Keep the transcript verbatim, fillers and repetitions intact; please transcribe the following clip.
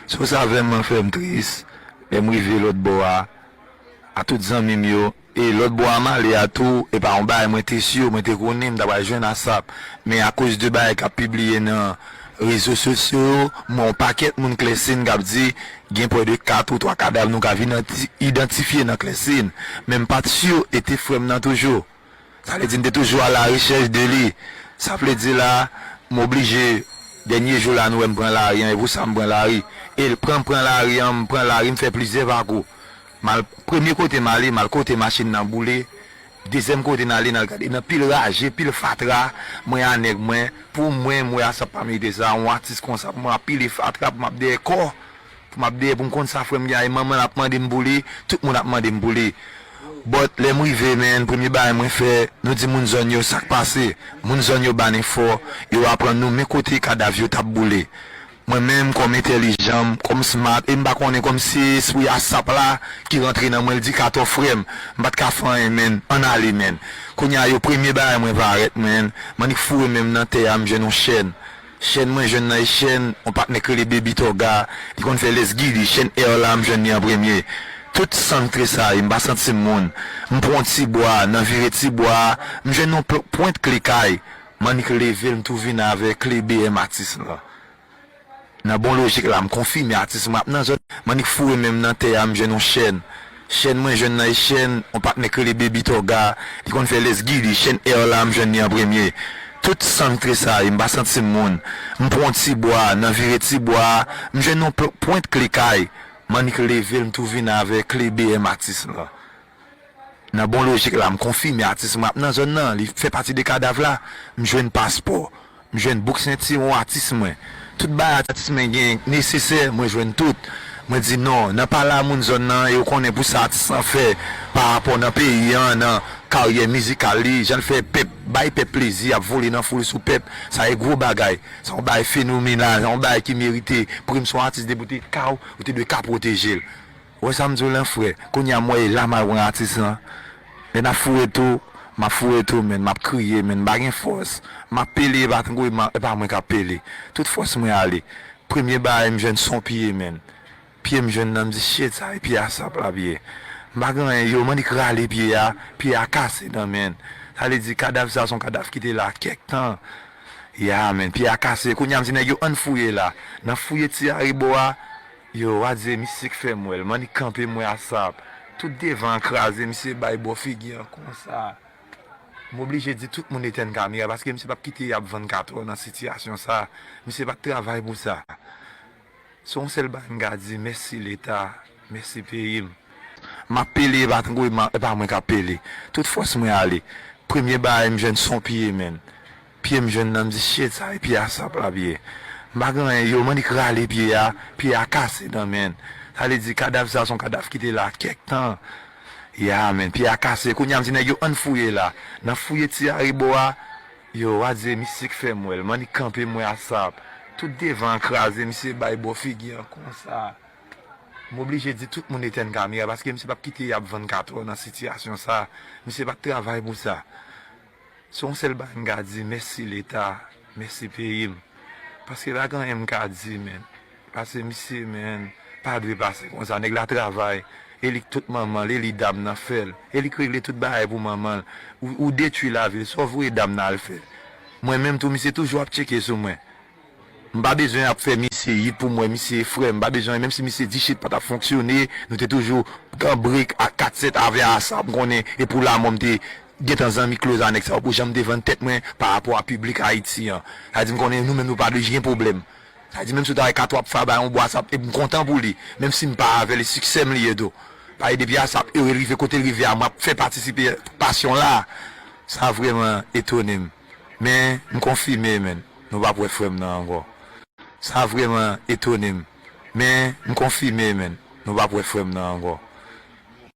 So sa vrèman fè m tris, lè m rive lòt bò a, a tout zanmi m yo, e lòt bò a m ale a tou, e pa yon bagay mwen te si, mwen te konnen m ta pral jwenn ASAP. Men akoz de bagay k ap pibliye nan rezo sosyo yo, m wè yon pakèt moun Klèsin k ap di gen prè de kat ou twa kadav nou ka vin anti- idantifye nan Klèsin. Men m pa t si e te frè m nan toujou. Sa vle di m te toujou a la rechèch de li. Sa vle di la, m oblije, dènye jou la nou wè m pran lari an, e pou sa m pran lari. E l pran m pran lari an, m pran lari, m fè plizyè pakou. M al, premye kote m ale, m al kote machin nan boule. Dezyèm kote n ale, n al gade nan pil raje, pil fatra. Mwen a nèg mwen, pou mwen, m wè ASAP pa merite sa, yon atis konsa, pou mwen ap pile fatra, pou m ap dèyè kò. Pou m ap dèyè, pou m konn sa frè m gen a, e manman l ap mande m pou li, tout moun ap mande m pou li. But, lè m rive, man, premye bagay mwen fè, nou di moun zòn yo sa k pase. Moun zòn yo ba n enfò, yo aprann nou men kote kadav yo t ap boule. Mwen menm, kòm entèlijan m, kòm smart, e m pa konnen kòm se espri ASAP la ki rantre nan mwen, l di katò frè m, m pa t ka fè anyen, man, ann ale, man. Kounye a, yo premye bagay mwen parèt, man, m annik foure men m nan tè a, m jwenn yon chèn. Chèn mwen jwenn nan e chèn yon patnè k rele Baby Toga, li konn fè Let's Get It, chèn air la m jwenn li an premye. Tout san m tresayi, m pa santi m moun. M pran yon ti bwa, nan vire ti bwa a, m jwenn yon pl- pwent kle kay. M annik leve l, m tou vin avè kle B M atis lan. Nan bon lojik la, m konfime atis mwen ap nan zòn, m annik foure men m nan tè a, m jwenn yon chèn. Chèn mwen jwenn nan e chèn yon patnè k rele Baby Toga, li konn fè Let's Get It, chèn air la m jwenn li an premye. Tout san m tresayi, m pa santi m moun. M pran yon ti bwa, nan vire ti bwa a, m jwenn yon pl- pwent kle kay. M annik leve l, m tou vin avè kle B M atis lan. Nan bon lojik la, m konfime atis mwen ap nan zòn nan, li fè pati de kadav la, m jwenn paspò. M jwenn bouk sentiwon atis mwen. Tout bagay atis mwen gen nesesè, mwen jwenn tout. Mwen di non, nan pale a moun zòn nan, yo konnen pou sa atis lan fè pa rapò nan peyi an, nan karyè mizikal li, jan l fè pèp, bay pèp plezi, ap vole nan foul sou pèp. Sa e gwo bagay. Sa yon bagay fenomenal, sa yon bagay ki merite. Pou m se yon atis depi w te ka w, ou te dwe ka pwoteje l. Ou wè sa m di w lan, frè? Kounye a m wè e la m al pran atis lan. Lè n ap foure tou, m ap foure tou, man, m ap kriye, man, m pa gen fòs. M ap pele, e pa tankou e ma- e pa mwen k ap pele. Tout fòs mwen ale. Premye bagay, m jwenn son pye, man. Pye m jwenn nan, m di, shit, sa e pye ASAP la pye. M pa gen anyen, yo, m annik rale pye a, pye a kase nan men. Sa vle di, kadav sa se yon kadav ki te la kèk tan. Ya, man, pye a kase. Kounye a, m di nèg yo, ann fouye la. Nan fouye ti arebò a, yo, w a di, e misye k fè m wè l. M annik kanpe, m wè ASAP. Tout devan an kraze, misye bay bò figi an konsa. M oblije di tout moun etèn kamera, paske misye p ap kite y ap vann katò nan sitiyasyon sa. Misye pa t travay pou sa. Se yon sèl bagay m ka di, mèsi Leta, mèsi peyi m. M ap pele, e pa tankou e ma- e pa mwen k ap pele. Tout fòs mwen ale. Premye bagay, m jwenn son pye, man. Pye m jwenn nan, m di, shit, sa e pye ASAP la pye. M pa gen anyen, yo, m annik rale pye a, pye a kase nan men. Sa vle di, kadav sa se yon kadav ki te la kèk tan. Ya, man, pye a kase. Kounye a, m di nèg yo, ann fouye la. Nan fouye ti arebò a, yo, w a di, e misye k fè m wè l. M annik kanpe, m wè ASAP. Tout devan an kraze, misye bay bò figi an konsa. M oblije di tout moun etèn kamera, paske misye p ap kite y ap vann katò nan sitiyasyon sa. Misye pa t travay pou sa. Se yon sèl bagay m ka di, mèsi Leta, mèsi peyi m. Paske pa gen anyen m ka di, man. Paske misye, man, pa dwe pase konsa. Nèg la travay, e li k tout manman l, e li dam nan fè l, e li k regle tout bagay pou manman l. Ou, ou detwi lavi l, sa w voye dam nan al fè? Mwen menm tou, misye toujou ap tcheke sou mwen. M pa bezwen ap fè misye yit pou m wè misye frè m. M pa bezwen, menm si misye di shit pa t ap fonksyone, nou te toujou pran brik a kat sèt avè ASAP, m konnen, e pou lamò m te gentan zanmi close a nèg sa yo, pou jan m te vann tèt mwen pa rapò a piblik Ayiti an. Sa di m konnen nou menm nou pa dwe gen pwoblèm. Sa di menm si w ta wè katwa ap fè bay yon bwa ASAP, e m kontan pou li, menm si m pa avè l, e siksè m li ye tou. Paske depi ASAP ere l rive kote l rive a, m ap fè patisipe pasyon la. Sa vrèman etone m. Men, m konfime, man, nou p ap wè frè m nan ankò. Sa vrèman etone m. Men, m konfime, man, nou p ap wè frè m nan ankò.